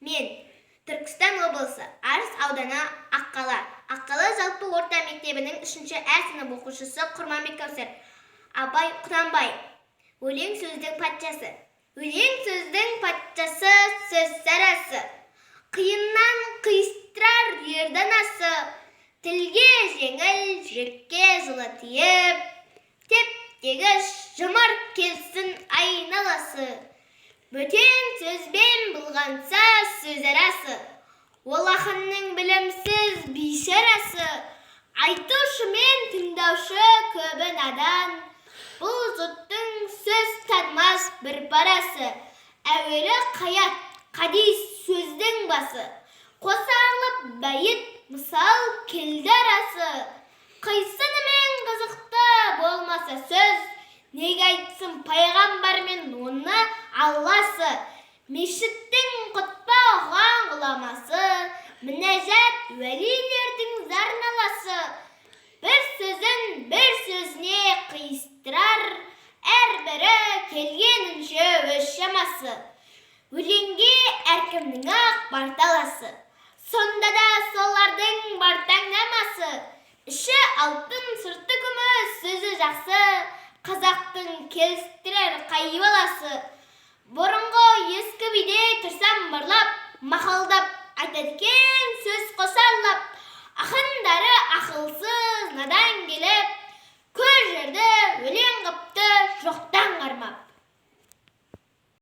Мен Түркістан облысы, Арыс ауданы, Аққала. Аққала жалпы орта мектебінің үшінші ә сынып оқушысы Құрманбек Кәусар. Абай Құнанбай. Өлең сөздің патшасы. Өлең сөздің патшасы, сөз сарасы. Қиыннан қиыстырар ер данасы. Тілге жеңіл, жүрекке жылы тиіп, теп-тегіс жомарт келсін айналасы. Бөтен сөзбен бұлғанса сөз арасы, ол ақынның білімсіз бейшарасы. Айтушы мен тыңдаушы көбі надан, бұл жұрттың сөз танымас бір парасы. Әуелі қаят, хадис сөздің басы, қоса алып бәйіт, мысал келді арасы. Қисынымен қызықты болмаса сөз, неге айтсын пайғамбар мен оны Алласы. Мешіттің құтпа ұған ғұламасы, мінәжат уәлилердің зар наласы. Бір сөзін бір сөзіне қиыстырар, әрбірі келгенінше өз шамасы. Өлеңге әркімнің ақ бар таласы, сонда да солардың бар таңдамасы. Іші алтын, сырты күміс, сөзі жақсы, қазақтың келістірер қай баласы. Бұрынғы ескі биде тұрсам барлап, мақалдап